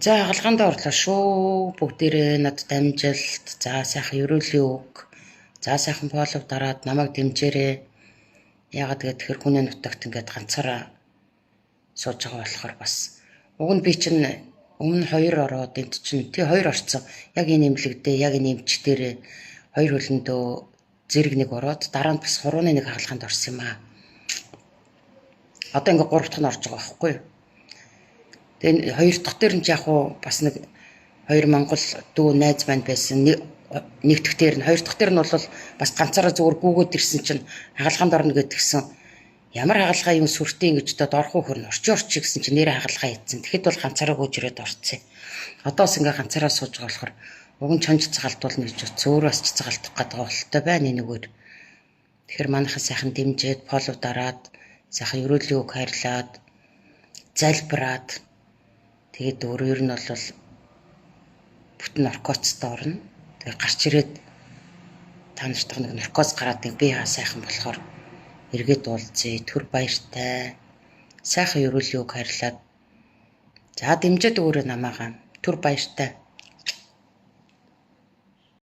За, хагалгаанд орлоо шүү. Бүгдээрээ надад амжилт. За, сайхан ерөөлийн үг. За, сайхан follow дараад намайг дэмжээрэй. Яагаад гэхээр хүний нутагт ингээд ганцаараа сууж байгаа болохоор бас уг нь би чинь өмнө хоёр ороод, энд чинь тий хоёр орцсон. Яг энэ эмнэлэгдээ, яг энэ эмч дээрээ хоёр хөлөндөө зэрэг нэг ороод, дараа нь бас хурууны нэг хагалгаанд орсон юм аа. Одоо ингээд гурав дахь нь орж байгаа байхгүй юу? Тэгээ хоёр дахь дээр нь яг уу бас нэг хоёр монгол дүү найз маань байсан. Нэг дахь дээр нь, хоёр дахь дээр нь бол бас ганцаараа зүгээр гүүгээд ирсэн чинь хагалгаанд орно гэдгсэн. Ямар хагалгаа юм сүртэй ингэж дод орох уу хөрн орчи орчи гэсэн чинь нэрээ хагалгаа хийцэн. Тэгэхэд бол ганцаараа гүйж ирээд орцсон. Одоо бас ингээ ганцаараа сууж байгаа болохоор уг нь чонж цэгалдуулна гэж утсан. Өөрөө бас цэгалдах гэдэг бололтой байна энэгээр. Тэгэхээр манайхан сайхан дэмжиж, follow дараад, сайхан ерөөлийн үг хайрлаад, залбираад, тэгээд өөрөө ер нь бол бүтэн наркозтой орно. Тэгээд гарч ирээд та нартайгаа нэг наркоз гараад нэг би хаа сайхан болохоор эргээд уулзъя. Түр баяртай. Сайхан ерөөлийн үг хайрлаад. За, дэмжиж өгөөрэй намаагаа. Түр баяртай.